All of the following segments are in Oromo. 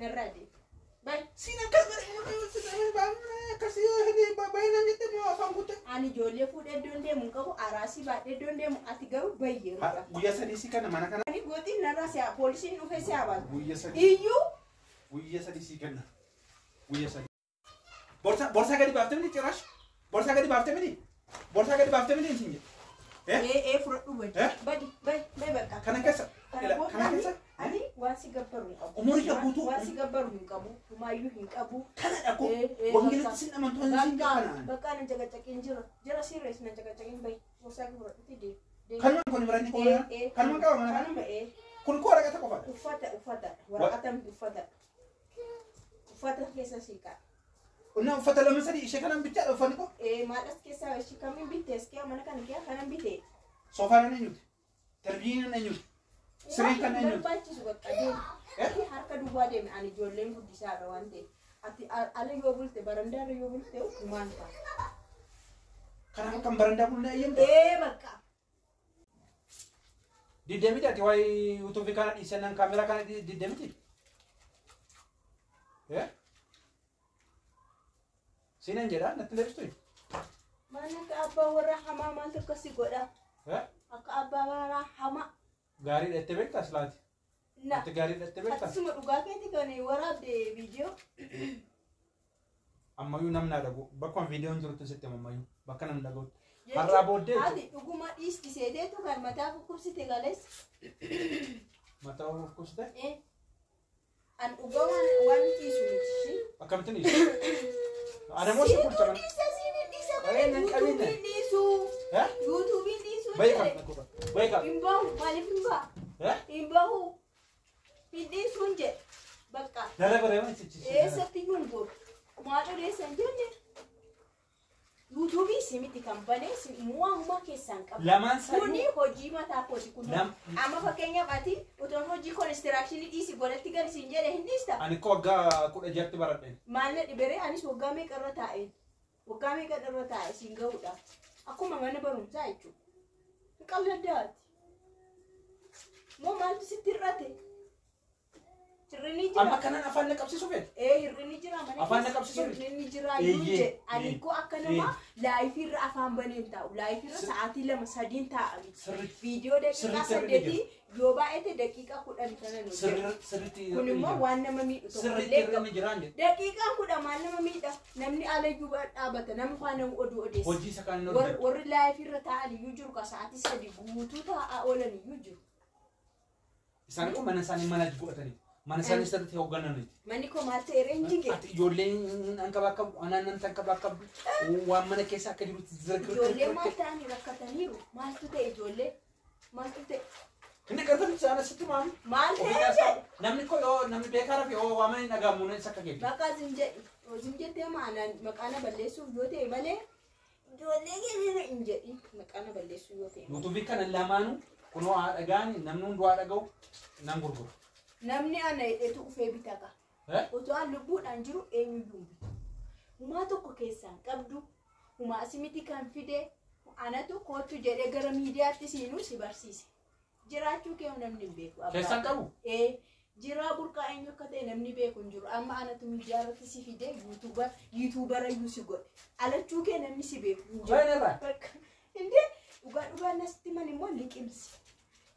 Narraa deemi. Bayi. Siin akkas akkasii baay'inaan jettee moo afaan guutte? Ani ijoollee fuudhee iddoon deemu hin qabu, araasii baadhee iddoon deemu, ati garuu bayyee ruqa. Guyyaa 3 si kenna mana kana. Ani gootiin narraa si'a poolisiin dhufee si'a baasu. Guyyaa 3. Iyyuu Guyyaa 3 si kenna. Guyyaa 3. Borsaa borsaa gadi baaftee miti ciraash? Borsaa gadi baaftee miti? Borsaa gadi baaftee miti isin jedhe? Ee ee fudhadhu badi. Eh? Badi bayi bayi bakka. Kana keessa. Kana Ila, booda kana ani keessa. ani waan si gabbaru hin qabu. Umurii kee guutuu- Waan si gabbaru hin qabu. Humaayyuu hin qabu. Kana dhaqu. Ee, ee, Wangeelatti bakka. sin amantoonni sin Bakka kana. bakka nan caqacaqiin jira. Jira sirrees nan caqacaqiin bayi. Borsaa kee fudhadhuti deemi. Deemi. Kanuma kun biraan Ee ee. Kanuma qaba mana kana. Kanuma ee. Kun koo waraqata qofaadha. Uffata uffata waraqata miti uffata. Uffata keessa sii ka'a. Innaa uffata 2 3 ishee kanan bichaadha uffanni koo. Ee maal as keessaa ishee kamiin bitte as kee mana kana kee kanan bite. Soofaan kan eenyuti? Televizyiiniin kan eenyuti? Sireen kan Waan hin eenyuti? barbaachisu bakka deemi. Eh? Harka duwwaa deemi ani ijoolleen guddisaadha waan ta'eef. Ati ala yoo bulte barandaarra yoo bulte humaan ta'a. Kanaaf kan barandaa bullee ayyamte. Ee bakka. Diddee miti ati waa'ee yuutuubii kana dhiisannaan kaameraa kana diddee miti? Eh? Siinan jedha natti leebbistu? Maal akka abbaa warraa hamaa maaltu akkasii godha? Eh? Akka abbaa warraa hamaa. Gaarii dhattee beektaa silaati? Na. Ati gaarii dhattee beektaa? Akkasuma dhugaa keetii kan waraabde viidiyoo. Ammayyuu namni haa dhaga'u. Bakkuma viidiyoon jirutti sitti hima ammayyuu. Bakka namni dhaga'utti. Har'aa booddee Ati dhuguma dhiisti seeteetu kan mataa kukkubsite galees. Mataa kukkubsite? Eh. An dhugaa waan waan dhiisu miti. Akkamittiin dhiisu? Adamoo si Siitu bulcha mana. dhiisa siin dhiisa Ee, malee nan qabine. yuutuubiin dhiisu. Eh? Yuutuubiin dhiisu Bayi jedhe. qaba kufa. Bayi qaba. Hin bahu maaliif hin baha? Eh? Hin bahu. Hin dhiisuun jedhe. Bakka. Dara baree waan sichisiisa. Eessatti iyyuu hin goru. Maal odeessa hin jenne? Yuutuubii si miti kan banee si waanuma keessaan qabu. Lamaan sadii. Kuni hojii mataa kooti kun. Amma fakkeenyaaf ati utuun hojii konistirakshinii dhiisi godhatti gadi siin jedhe hin dhiista. Ani koo waggaa 16tti baradhe. Maal na dhiberee anis waggaa meeqa irra taa'een? Waggaa meeqa irra taa'e siin ga'uudha. Akkuma mana barumsaa jechuudha. Hin qalladdaati. Moo maaltu sitti hir'ate? Hir'inni jira. Amma kanan afaan na qabsiisu feete? Ee hir'inni jira mana Afaan na keessa. qabsiisu miti? Hir'inni jira iyyuu Eeyyee, jedhe. Ani eeyyee. koo akka nama laayifii irra afaan banee hin taa'u. Laayifii irra sa'aatii 2 3 taa'a miti. Sirriitti. Viidiyoo daqiiqaa Sirriitti hir'inni 8 yoo baay'ate daqiiqaa 10 kana nu jira. Sirriitti Kun hir'inni immoo jira. waan nama miidhu tokko Sirriitti illee hir'inni qabu. jira hin jedhe. Daqiiqaan 10 maal nama miidha? Namni ala iyyuu dhaabata. Namni faana oduu odeessa. Hojii isa kaan hin hojjetu. Warri laayifii irra taa'an iyyuu jiru ka sa'aatii 3 guutuu taa'aa oolan iyyuu jiru. Isaan kun mana isaanii mana godhatanii. Mana isaanii sirriitti hooggananiiti. Manni koo maal ta'e reen jige? Ati ijoolleen an qaba akka anaan nan tan qaba akka waan mana keessa akka jirutti zirkir. Ijoollee maal ta'anii rakkataniiru? Maaltu ta'e ijoollee? Maaltu ta'e? Inni gargar isaan asitti maami? Maal ta'e jedhe? Namni koo yoo namni beekaa rafe yoo waa mana hin dhaga'amu isa akka keeti. Bakka zim jedhi. Zim jettee maanaan maqaa na balleessuuf yoo ta'e malee ijoollee keessa hin jedhi maqaa na balleessuuf yoo ta'e. Yuutuubii kana lamaanuu kunoo haa dhaga'ani namni hunduu haa dhaga'u nan gurgura. Namni ana hidhetu ufee bitaka. Eh? Otoo an lubbuudhaan jiru eenyuyyuu hin bitu. Humaa tokko keessaan qabdu, humaa simiti kan fide, anatu kootu jedhee gara miidiyaatti siinuu si barsiise. Jiraachuu kee namni hin beeku. Abbaa. Keessaan qabu? Ee, jiraa burqaa eenyu akka ta'e namni beeku hin jiru. Amma anatu miidiyaa irratti si fide yuutuubara iyyuu si godhe. Alachuu kee namni si beeku hin jiru. Baay'een irraa? Bakka. Indee dhugaa dhugaa nasitti man immoo liqimsi.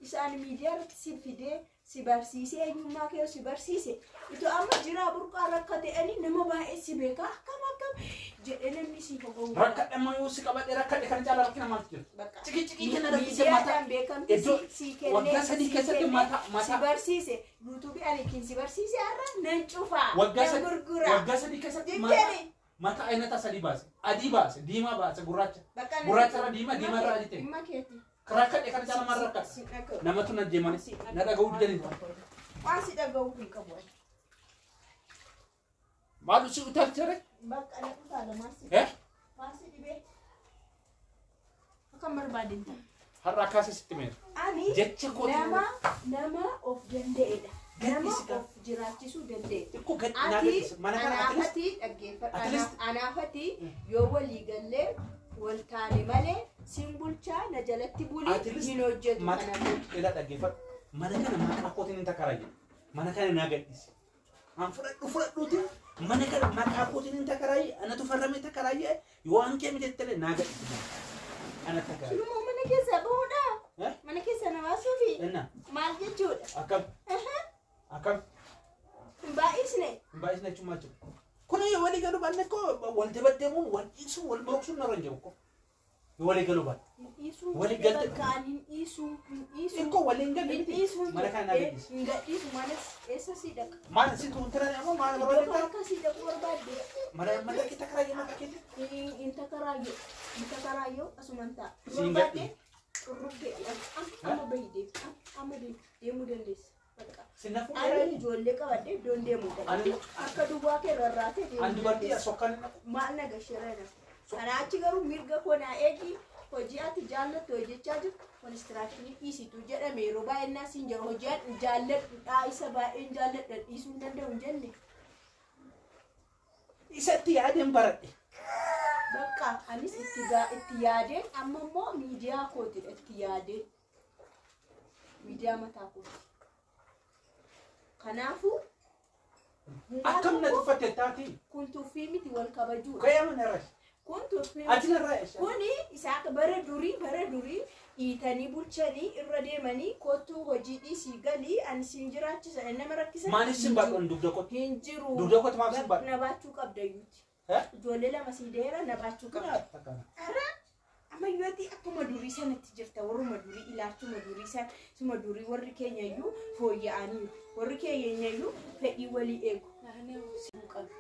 Isaan miidiyaa irratti si fidee si barsiisee eenyummaa kee si barsiise. Itoo amma jiraa burqaa rakka ta'anii nama baay'ee si beeka akkam akkam jedhee namni si hogogu. Rakkadhe ammoo yoo si qabadhe rakkadhe kana caalaa rakkina maaltu jira? Bakka. Ciki ciki kana rakkise Miidiyaadhaan mataa. beekamti Iddoo si kennee waggaa 3 si keessatti kennee mataa si barsiise. Yuutuubii ani ittiin si barsiise har'a nan cufaa. Waggaa Nan 3 gurgura. Waggaa 3 keessatti Jijjiirri. mataa aynata 3 baase. Adii baase, diimaa baase, gurraacha. Bakka na- Gurraacha irra diimaa, diimaa irra adii ta'e. Dhimma keeti. Rakkadhe kana caalaa maal rakkata? Si dhaga'u. Namatu na deemanii Si dhaga'u. na dhaga'uu didanii. Waan si dhaga'uu hin qabu. Maal si utaalchere? Bakka na utaala maal si Eh? maal si dhibee? Akkam barbaadin ta'a. Har'a akkaasa sitti meera. Ani Jecha kootii nama nama of danda'edha. Nama Gadhiisi gaa. of jiraachisuu danda'e. Xiqqoo gad naa Ati gadhiisi. Mana kana atleast anaafati dhaggeeffadhu. at least- Anaafati yoo walii gallee wal taane malee siin bulchaa na jalatti bulii At least hin hojjetu mata kana booda. ila dhaggeeffadhu. Mana kana maqaa kootiin hin takkaraa jedhu. Mana kana naa gadhiisi. An fudhadhu fudhadhuuti mana kana maqaa kootiin hin takaraayyee anatu farramee takaraayyee yoo an kee miti ta'e naa gadhiisi. Ana takaraayyee. Sunuma mana keessaa bahuudha. Eh? Mana keessaa na baasuufi. Enna Maal jechuudha? akkam akkam Hin baay'isne. hin baay'isne jechuun maal jechuudha? Kun yoo walii galuu baanne koo wal dabaddeemuun wal dhiisuu wal boqsuun narra hin jiru koo. Yoo walii galuu baanne. Hin dhiisuu. Walii galte- Bakka ani hin dhiisuu. Hin dhiisuu. Ikkoo waliin galle Hin miti. dhiisuu. Mana kana naa gadhiisi. Hin gadhiisu malas eessa sii dhaqa? Maal si tuuntira ammoo maal Iddoo barbaadde? kana akka sii dhaqu barbaadde. Mana mana kee takaraayyee maqaa keetii? Hin takaraayyoo. Hin takaraayyoo asuman ta'a. Siin Barbaadde gadhiisi. xurruggee amma bahi deemu. Amma deemuu dandeessa. Bakka. Sinna Ani fuudhee ijoollee qabadhee iddoon deemuu Ani- dandeessa. Akka duwwaa kee rarraatee an deemuu dubartii dandeessa. sokkaan hin naqu. Maal na gasheera. Kanaa achi garuu mirga koo naa eegi hojii ati jaallattu hojjechaa jirtu konistiraakshini dhiisitu jedhame yeroo baay'inaa siin jira hojii ati jaalladhu isa baay'een jaalladha dhiisuu hin danda'u hin jenne. Isatti yaadeen baradhe. Bakka anis itti itti yaadeen amma immoo miidiyaa kootidha itti yaadeen. Miidiyaa mataa kooti. Kanaafuu Akkam na tuffatte taati? kun tuffii miti wal kabajuudha. Ka'ee mana irra. Kun tuffii Ati narraa eessa? Kuni isa akka bara durii dhiitanii bulchanii irra deemanii kottuu hojii dhiisii galii ani siin jiraachisa nama rakkisa. Maaliif sin baadhu dugda kootti? Hin jiru. Dugda kootti maaf sin baadhu? Na baachuu qabda iyyuuti. Eh? Ijoollee lama sii deera na baachuu qabda. Ara ammayyooti akkuma durii sanatti jirta warruma durii ilaalchuma durii san suma durii warri keenya iyyuu fooyya'aniiru. Warri keenya iyyuu fedhii walii eegu. Suu qabda.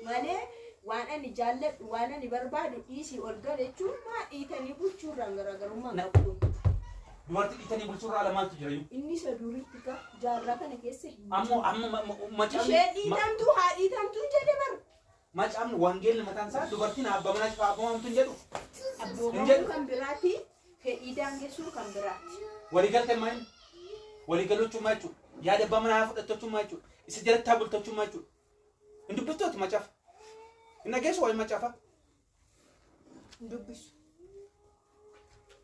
Malee waan ani jaalladhu waan ani barbaadu dhiisii ol gala jechuun maa dhiitanii bulchuurraan garaagarummaa Na- qabu. Dubartii dhiitanii bulchuurraa ala maaltu jira iyyuu? Inni isa duriitti ka jaarraa kana keessa hin Ammoo amma Ishee macaafni dhiitamtuu haa dhiitamtuu jedhe bara. macaafni wangeelli mataan isaa dubartiin abbaa manaa ishee abboomamtu hin jedhu. Hin Abboomamuu jedhu. kan biraati fedhii daangessuu kan biraati. Waliigalteen maal? Waliigaluuchuun maal jechuudha? Yaada abbaa manaa fudhachuun maal jechuudha? Isa jalatti haa bultachuun maal jechuudha? Hin dubbiftooti macaafa. Hin dhageessu waa'ee macaafa. Hin dubbisu.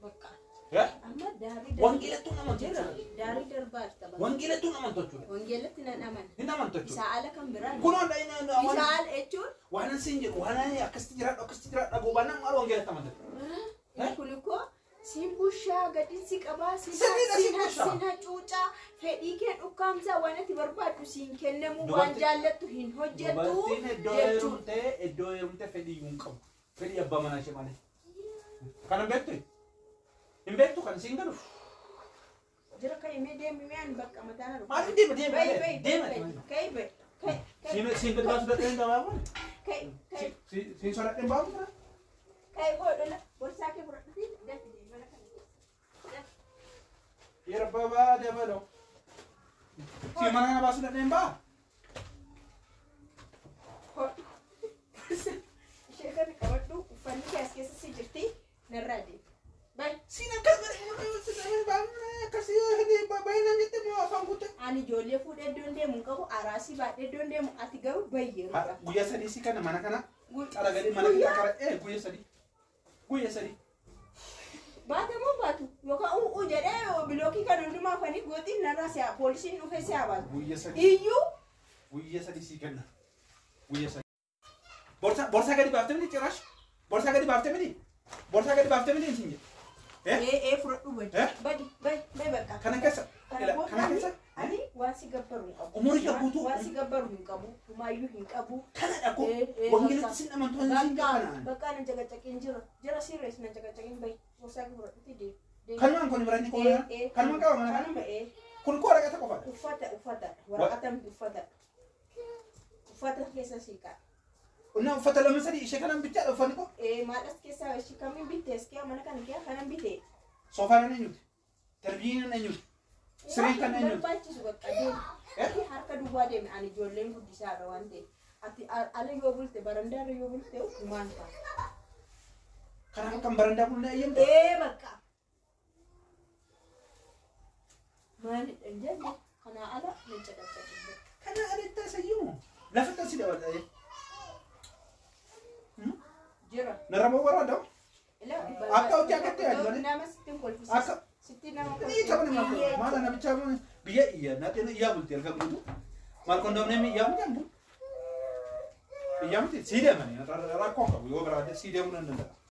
Bakka. Eh? Amma daarii Wangeelattuu hin amantu Jira. jechuudha. Daarii darbaa jirta bakka. Wangeelattuu hin amantu jechuudha. Wangeelatti nan amana. Hin amantu jechuudha. Isaa ala kan biraa. Kun waan Isaa ala jechuun waan sin jedhu waan ani akkasitti jiraadhu akkasitti jiraadhu dhaguu baannaan maal wangeelatti amanta? Inni kun ikkoo siin bushaa gadinsi qabaa siin Sirriidha, siin bushaa. siin hacuucaa fedhii kee dhukkaamsaa waan ati barbaaddu siin kennamu waan Dubartii- jaallattu hin hojjettu Dubartiin iddoo jechuudha. heerumtee iddoo heerumtee fedhii iyyuu hin qabu. Fedhii abbaa manaa ishee malee. Kana hin beektu? Hin beektu kan siin galu? Jira kan himee deemi mi'aan bakka mataan argu. Maaliif deema deema Bayi bayi deema bayi ka'i bayi ka'i ka'i Siin siin gad baasu dadhabeen gabaabaa? ka'i ka'i Siin sodaadheen baasu dha? ka'i godhola borsaa kee fudhadhuufi dafi deemi mana kana keessa. Dafi. Yeroo babaa dabaloo. Siin mana kana baasu dadhabeen baa? Hodhu. Ishee kana qabadhu uffanni kee as keessa si jirti narraa deemi. Bayi. Siin akkas godhee akkasii baay'inaan jettee moo afaan guutte? Ani ijoollee fuudhee iddoon deemu hin qabu araasii baadhee iddoon deemu ati garuu bayyeerudha. Guyyaa sadii si kana mana kana xaragadee mana kana kara guyyaa sadii. Guyyaa sadii. Baatamoo baatu yookaan u'u jedhee bilookii kan hundumaa afanii gootiin narraa si'a poolisiin dhufee si'a baatu. Guyyaa sadii. Iyyuu Guyyaa sadii si kenna. Guyyaa sadii. Borsaa borsaa gadi baaftee miti ciraash? Borsaa gadi baaftee miti? Borsaa gadi baaftee miti hin jedhe? ee ee fudhadhu badi Eh? badi badi badi bakka. Kana keessa Kana ila booda kana keessa ani waan si gabbaru hin qabu. Umurii kee guutuu- Waan si gabbaru hin qabu. Humaayyuu hin qabu. kana dhaqu Eh, eh, wangeelatti bakka. sin amantu hin sin Bakka jedhan. bakka nan jagacaqiin jira. Jira sirrees nan jagacaqiin bayi. Borsaa kee fudhadhuuti deemi. Deemi. Kanumaan kun biraan ni Eh, eh, qofa. Kanumaan qaba mana kana. Kanuma ee. Kun koo waraqata qofaadha. Uffata uffata waraqata miti uffata. Uffata keessa sii ka'a. Innaa uffata lama sadii ishee kanan bichaadha uffanni koo. Ee maal as keessaa ishii kamiin bitte as kee mana kana kee kanan bite. Soofaan kan eenyuti? Darbiin kan eenyuti? Sireen kan Waan eenyuti? barbaachisu bakka deemi. Eh? Harka duwwaa deemi ani ijoolleen guddisaadha waan ta'eef. Ati ala yoo bulte barandaarra yoo bulte humaan ta'a. Kanaaf kan barandaa bullee ayyamte. Ee bakka. Maalidha hin jenne kanaa ala nan caqacaqe. Kana adeettaa sayyuu. Lafa tasii dabalta. Jira. Narra boo barbaadamu. Akka hojii akkatti yaadu malee. Nama sittiin kolfisiisa. Akka Sitti nama Ni tapha nama maala namicha biyya iyya nadheen iyyaa bulti halkan guutuu. Maal kondomneemii iyyaa miti andu? Iyyaa miti sii deemanii rakkoo qabu yoo biraate sii deemuu nan danda'a.